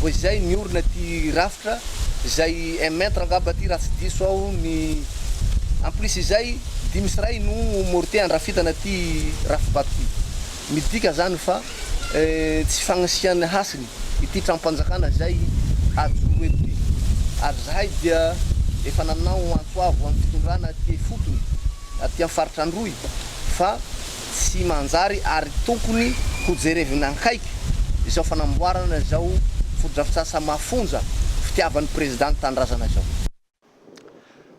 vao izay niorina ity rafitra izay un mètre angamba ity raha tsy diso aho ny en plus izay 105 no mortier andrafitana ity rafi-bato ity. Midika zany fa tsy fagnasiana hasiny ity tranom-panjakana izay ajoro eto ity. Ary zahay dia efa nanao antso avo amin'ny fitondrana aty ifotony aty amin'ny faritra Androy fa tsy manjary ary tokony ho jerevina ankaiky izao fanamboarana izao fotodrafitrasa mafonja fitiavan'ny Président ny tanindrazana izao.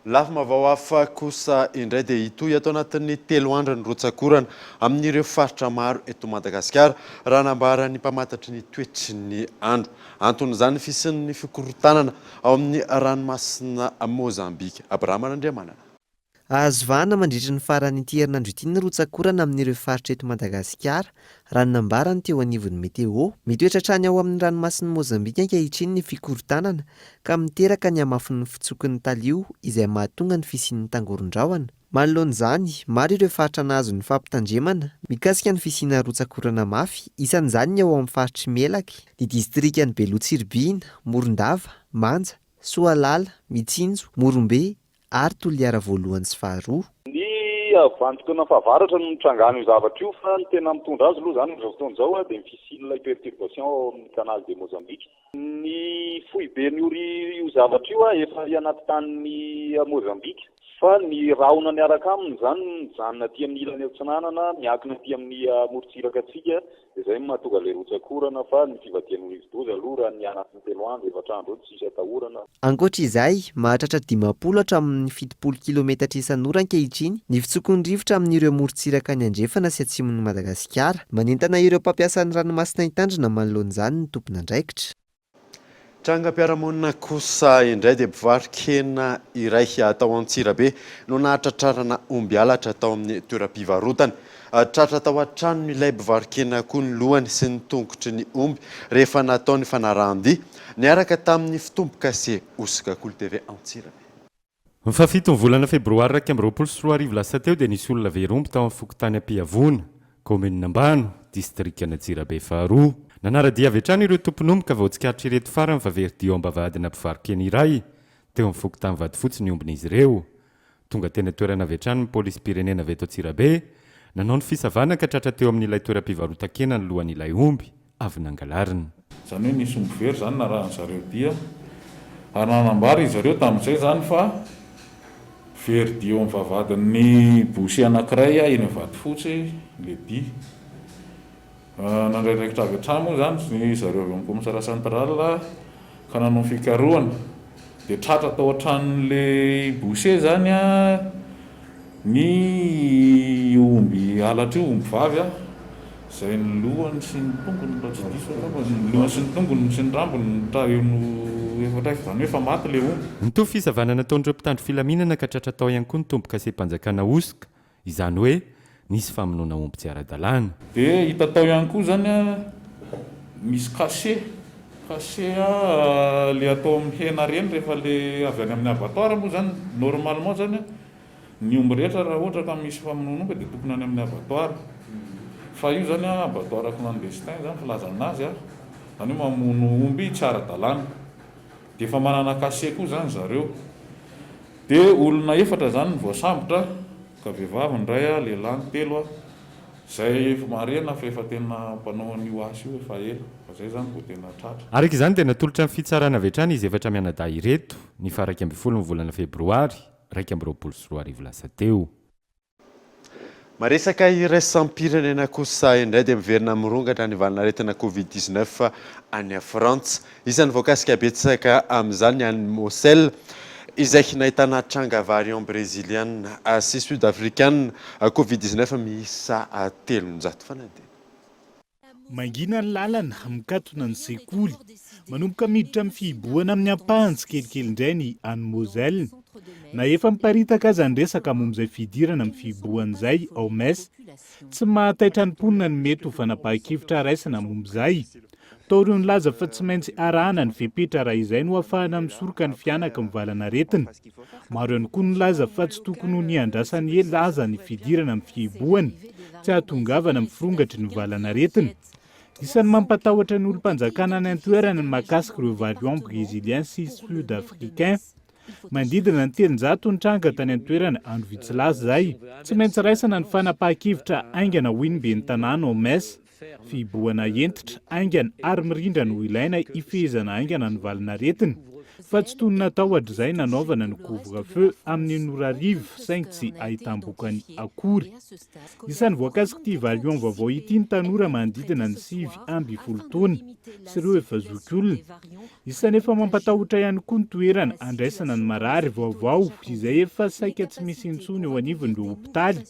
Lafim-baovao hafa kosa indray dia hitohy ato anatin'ny telo andro ny rotsak'orana amin'ireo faritra maro eto Madagasikara, raha nambaran'ny mpamantatry ny toetry ny andro. Anton'izany ny fisian'ny fikorontanana ao amin'ny ranomasina Mozambika. Abraham Randriamanana.
Azo vahana mandritra ny faran'ity herinandro ity ny rotsak'orana amin'ireo faritra eto Madagasikara, raha ny nambarany teo anivon'ny Météo. Mitoetra hatrany ao amin'ny ranomasin'i Mozambika ankehitriny ny fikorontanana ka miteraka ny hamafin'ny fitsoky ny talio izay mahatonga ny fisian'ny tangoron-drahona. Manoloana izany, maro ireo faritra nahazo ny fampitandremana mikasika ny fisiana rotsak'orana mafy, isan'izany ny ao amin'ny faritr'i Melaky, ny distrikan'i Beloha Tsiribihina, Morondava, Manja, Soalala, Mitsinjo, Morombe ary Toliara voalohany sy faharoa.
Ny
vanim-potoanan'ny fahavaratra no nitrangan'io zavatra io fa ny tena mitondra azy aloha izany amin'izao fotoana izao dia ny fisian'ilay perturbation ao amin'ny canal de Mozambique. Ny foiben'io io zavatra io efa ary anaty tanin'i Mozambique fa ny rahona miaraka aminy izany mijanona aty amin'ny ilany atsinanana miankina aty amin'ny morontsiraka antsika dia izay no mahatonga ilay rotsak'orana fa ny fivadihan'ny rivodoza aloha raha ny anatin'ny telo andro efatra andro eo tsisy atahorana.
Ankoatra izay, mahatratra 50 hatramin'ny 70 kilometatra isan'ora ankehitriny ny fitsokon'ny rivotra amin'ireo morontsiraka any andrefana sy atsimon'i Madagasikara. Manentana ireo mpampiasa ny ranomasina hitandrina manoloana izany ny tompon'andraikitra.
Trangam-piarahamonina kosa indray dia mpivaro-kena iray tao Antsirabe no nahatratrarana omby halatra tao amin'ny toeram-pivarotany. Tratra tao an-tranon'ilay mpivaro-kena koa ny lohany sy ny tongotry ny omby rehefa natao ny fanarahan-dia niaraka tamin'ny fitombo-kase hosoka. Kolo TV Antsirabe.
Ny fahafiton'ny volana febroary 2021 lasa teo dia nisy olona very omby tao amin'ny fokontany Ampihavona, kaominina Ambano, distrikan'Antsirabe faharoa. Nanara-dia avy hatrany ireo tompon'omby ka voatsikaritr'ireto farany fa very dia eo am-bavahadina mpivaro-kena iray teo amin'ny fokontany Vatofotsy ny ombin'izy ireo. Tonga teny an-toerana avy hatrany ny polisim-pirenena avy eto Antsirabe, nanao ny fisavana ka tratra teo amin'ilay toeram-pivarotan-kena ny lohan'ilay omby avy nangalarina.
Izany hoe nisy omby very izany narahan'ny zareo dia. Ary nanambara izy ireo tamin'izay izany fa very dia eo amin'ny vavahadin'ny boucher anankiray eny Vatofotsy ilay dia. Nandray andraikitra avy hatrany moa izany ry zareo avy ao amin'ny commissariat central ka nanao ny fikarohana. Dia tratra tao an-tranon'ilay boucher izany ny omby halatra io, omby vavy, izay ny lohany sy ny tongony raha tsy diso angamba, ny lohany sy ny tongony sy ny rambony no tra- no efa tra-, izany hoe efa maty ilay omby.
Nitovy fisavana nataon'ireo mpitandro filaminana ka tratra tao ihany koa ny tombokasem-panjakana hosoka Izany hoe nisy famonoana omby tsy ara-dalàna.
Dia hita tao ihany koa izany misy cachet, cachet le atao amin'ny hena ireny rehefa le avy any amin'ny abattoir moa izany, normalement izany ny omby rehetra raha ohatra ka misy famonoana omby dia tokony any amin'ny abattoir, fa io izany abattoir clandestin izany filazana azy, izany hoe mamono omby tsy ara-dalàna, dia efa manana cachet koa izany zareo. Dia olona efatra izany no voasambotra, ka vehivavy ny iray, lehilahy ny telo, izay efa marihana fa efa tena mpanao an'io asa io efa ela, fa izay izany vao tena tratra.
Araka izany dia natolotra ny fitsarana avy hatrany izy efatra mianadahy ireto, ny faha 11 ny volana febroary 2021 lasa teo.
Maresaka iraisam-pirenena kosa indray dia miverina mirongatra ny valanaretina Covid 19 any Frantsa. Isan'ny voakasika betsaka amin'izany ny any Moselle izay nahitana tranga variant breziliana sy sud afrikana Covid 19 miisa 300. Fanadihadiana.
Mangina ny lalana, mikatona ny sekoly. Manomboka miditra amin'ny fihibohana amin'ny ampahany tsikelikely indray ny any Moselle. Na efa miparitaka aza ny resaka momba izay fidirana amin'ny fihibohana izay ao Metz, tsy mahataitra ny mponina ny mety ho fanapahan-kevitra raisina momba izay. Tao ireo nilaza fa tsy maintsy arahana ny fepetra raha izay no ahafahana misoroka ny fihanaky ny valanaretina. Maro ihany koa no nilaza fa tsy tokony ho niandrasana ela aza ny fidirana amin'ny fihibohana, tsy hahatongavana amin'ny firongatry ny valanaretina. Isan'ny mampatahotra ny olom-panjakana any an-toerana ny mahakasika ireo variants brésilien sy sud africain. Manodidina ny 300 ny tranga tany an-toerana andro vitsy lasa izay. Tsy maintsy raisana ny fanapahan-kevitra haingana hoy ny ben'ny tanàna ao Metz. Fihibohana hentitra, haingana ary mirindra no ilaina hifehezana haingana ny valanaretina, fa tsy toy ny natao hatrizay nanaovana ny couvre-feu amin'ny ora hariva saingy tsy ahitam-bokany akory. Isan'ny voakasik'ity variant vaovao ity ny tanora manodidina ny 19 taona sy ireo efa zokiolona. Isan'ny efa mampatahotra ihany koa ny toerana andraisana ny marary vaovao izay efa saika tsy misy intsony eo anivon'ireo hopitaly.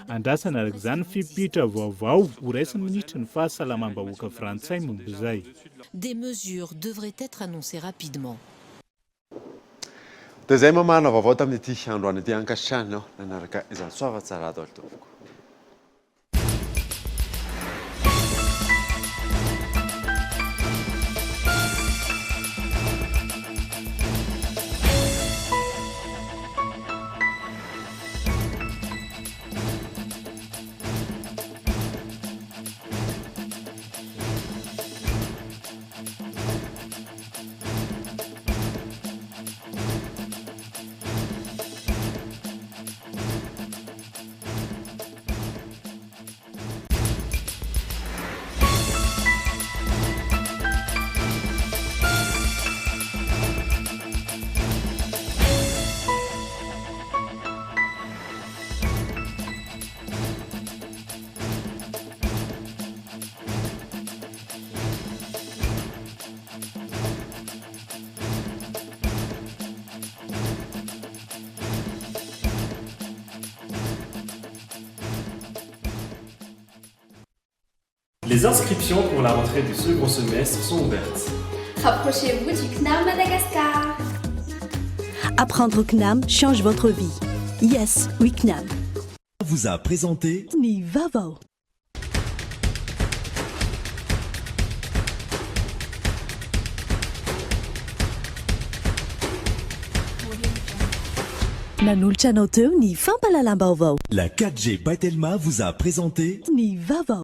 Andrasana araka izany fepetra vaovao horaisin'ny minisitry ny fahasalamam-bahoaka frantsay momba izay.
Des mesures devraient être annoncées rapidement.
Dia izay mamarana vaovao tamin'ity androany ity. Ankasitrahana anao nanaraka izany. Soava tsara daholo tompoko.
Les inscriptions pour la rentrée du second semestre sont ouvertes.
Rapprochez-vous du CNAM Madagascar.
Apprendre au CNAM change votre vie. Yes, we CNAM.
Vous a présenté
Ny vaovao. Nanolotra anao teo ny fampahalalam-baovao.
La 4G by Telma vous a présenté
Ny vaovao.